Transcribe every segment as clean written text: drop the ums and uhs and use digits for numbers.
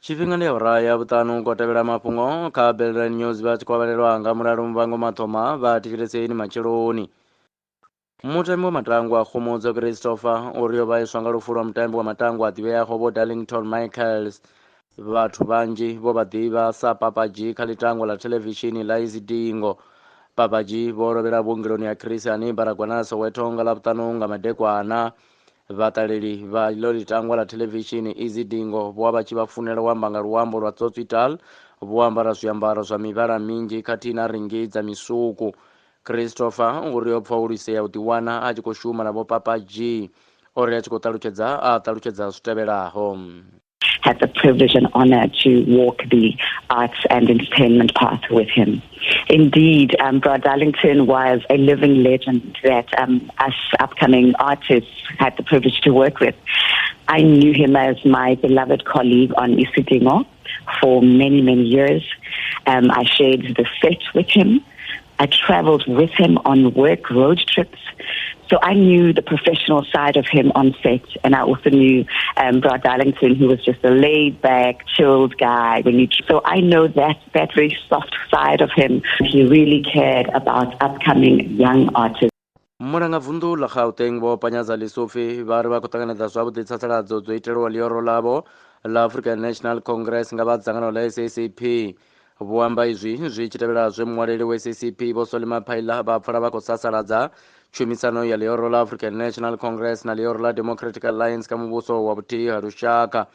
Tshifhinga ndi awara ya vhuṱanu kwa tevhela mafhungo kha Belrand News vha tshi khou avhalelwa nga Mulalo Muvhango Mathoma vha thetsheleseni matsheloni. Mutambi wa matangwa Khumudzo Christopher uri o vhaiswa nga lufu lwa mutambi wa matangwa a ḓivheaho Vho Darlington Michaels. Vhathu vhanzhi vho vha ḓivha sa Papa G kha ḽitangwa ḽa thelevishini ḽa Isidingo. Papa G vho lovhela vhuongeloni ha Chris Hani Baragwanath Soweto nga Ḽavhuṱanu nga madekwana. Vhaṱaleli vha iḽo ḽitangwa ḽa thelevishini Isidingo vho vha vha tshi vha funela u amba nga luambo lwa Tsotsitaal, vho ambara zwiambaro zwa mivhala minzhi khathihi na rinngi dza misuku. Christopher uri o pfa o lwisea u ḓiwana a tshi khou shuma na Vho Papa G. O ri a tshi khou ṱalutshedza a ṱalutshedza zwi tevhelaho. Had the privilege and honor to walk the arts and entertainment path with him. Indeed, Brad Darlington was a living legend that us upcoming artists had the privilege to work with. I knew him as my beloved colleague on Isidingo for many, many years. I shared the set with him. I traveled with him on work road trips. So I knew the professional side of him on set, and I also knew Brad Darlington, who was just a laid-back, chilled guy. So I know that very soft side of him. He really cared about upcoming young artists. Mulangavunḓu ḽa Gauteng Vho Panyaza Lesufi vha ri vha khou ṱanganedza zwavhuḓi tsasaladzo dzo itelwa ḽioro ḽavho ḽa African National Congress nga vha dzangano ḽa SACP. Vho amba izwi zwi tshi tevhela zwe muṅwaleli wa SACP Vho Solly Mapaila vha pfala vha khou sasaladza tshumisano ya ḽioro ḽa African National Congress na ḽioro ḽa Democratic Alliance kha muvhuso wa vhuthihi ha lushaka.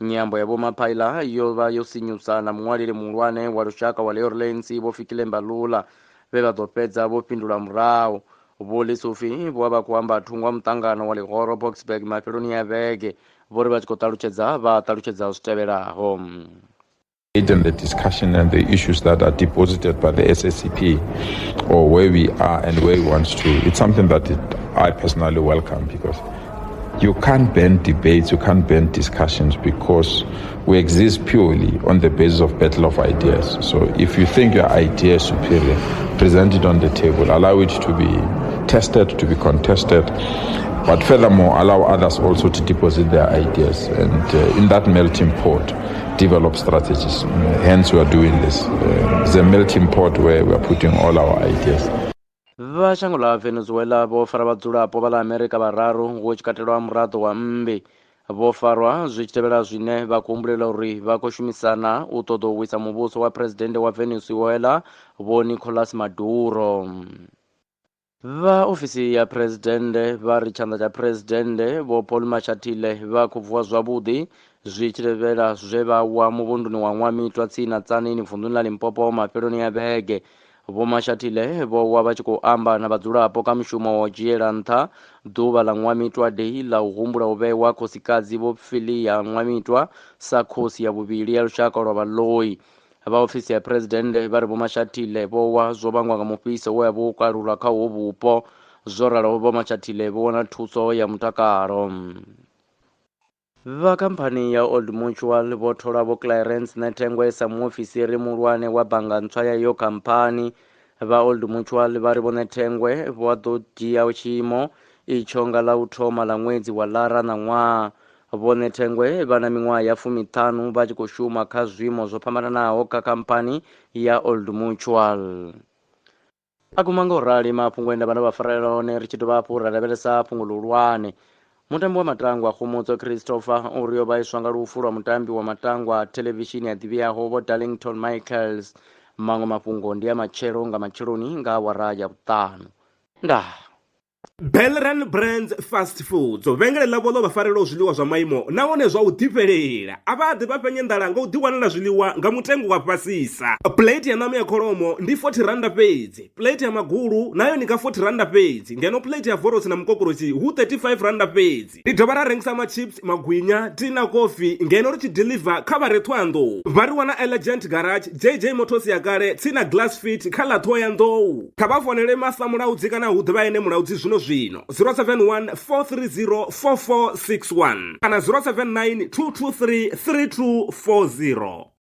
Nyambo ya Vho Mapaila yo vha yo sinyusa na muṅwaleli muhulwane wa lushaka wa ḽioro ḽa ANC Vho Fikile Mbalula vhe vha ḓo fhedza vho fhindula murahu. Vho Lesufi vho vha vha khou amba thungo ha muṱangano wa ḽihoro Boksburg mafheloni a vhege. Vho ri vha tshi khou ṱalutshedza vha ṱalutshedza zwi tevhelaho. In the discussion and the issues that are deposited by the SACP, or where we are and where we want to, it's something that I personally welcome, because you can't ban debates, you can't ban discussions, because we exist purely on the basis of battle of ideas. So if you think your idea is superior, present it on the table, allow it to be tested, to be contested, but furthermore, allow others also to deposit their ideas, and in that melting pot, develop strategies. Hence, we are doing this. It's a melting pot where we are putting all our ideas. Vha shango ḽa Venezuela vho fara vhadzulapo vha ḽa Amerika vhararu hu tshi katelwa muraḓo wa mmbi. Vho farwa zwi tshi tevhela zwine vha khou humbulela uri vha khou shumisana u ṱoḓa u wisa muvhuso wa phuresidennde wa Venezuela Vho Nicolas Maduro. Vha ofisi ya phuresidennde vha ri tshanḓa tsha phuresidennde Vho Paul Mashatile vha khou vuwa zwavhuḓi zwi tshi tevhela zwe vha wa muvhunduni wa Nwamitwa tsini na Tzaneen vunḓuni ḽa Limpopo mafheloni a vhege. Vho Mashatile vho wa vha tshi khou amba na vhadzulapo kha mushumo wa u dzhiela nṱha ḓuvha ḽa Nwamitwa Day ḽa u humbula u vhewa khosikadzi Vho Philia Nwamitwa sa khosi ya vhuvhili ya lushaka lwa Vhaloi. Vha ofisi ya phuresidennde vha ri Vho Mashatile vho wa zwo vhangwa nga mufhiso we a vha wo kalula kha uho vhupo. Zwo ralo Vho Mashatile vho wana thuso ya mutakalo. Vha khamphani ya Old Mutual vho thola Vho Clarence Nethengwe sa muofisiri muhulwane wa bannga ntswa ya iyo khamphani. Vha Old Mutual vha ri Vho Nethengwe vha ḓo dzhia tshiimo itsho nga ḽa u thoma ḽa ṅwedzi wa Lara ṋaṅwaha. Vho Nethengwe vha na miṅwaha ya 50 vha tshi khou shuma kha zwiimo zwo fhambananaho kha khamphani ya Old Mutual. A guma nga u rali mafhungo ende vhana vha farela hone ri tshi dovha hafhu ra lavhelesa fhungo ḽihulwane. Mutambi wa matangwa Khomotso Christopher uri o vhaiswa nga lufu lwa mutambi wa matangwa thelevishini ya ḓivheaho Vho Darlington Michaels. Maṅwe mafhungo ndi a matshelo nga matsheloni nga awara ya 5. Ndaa. Belran Brands Fast Foods vhengele ḽavho ḽo vha farelaho zwiḽiwa zwa maimo nahone zwa u ḓifhelela. A vha ḓi vha fhenye nḓala nga u ḓiwanela zwiḽiwa nga mutengo wa fhasisa. Plate ya ṋama ya kholomo ndi 40 randa fhedzi, plate ya magulu nayo ni nga 40 randa fhedzi, ngeno plate ya vorosi na mukokorosi hu 35 randa fhedzi. Ri dovha ra rengisa machips, magwinya, tea na kofi ngeno ri tshi deliver kha vha re Thohoyandou. Vha ri wana Elegant Garage, JJ Motors ya kale tsini na Glass Fit kha ḽa Thohoyandou. Kha vha founele Martha Mulaudzi kana hu ḓivha ene Mulaudzi zwino zwino 071 430 4461 kana 079 223 3240.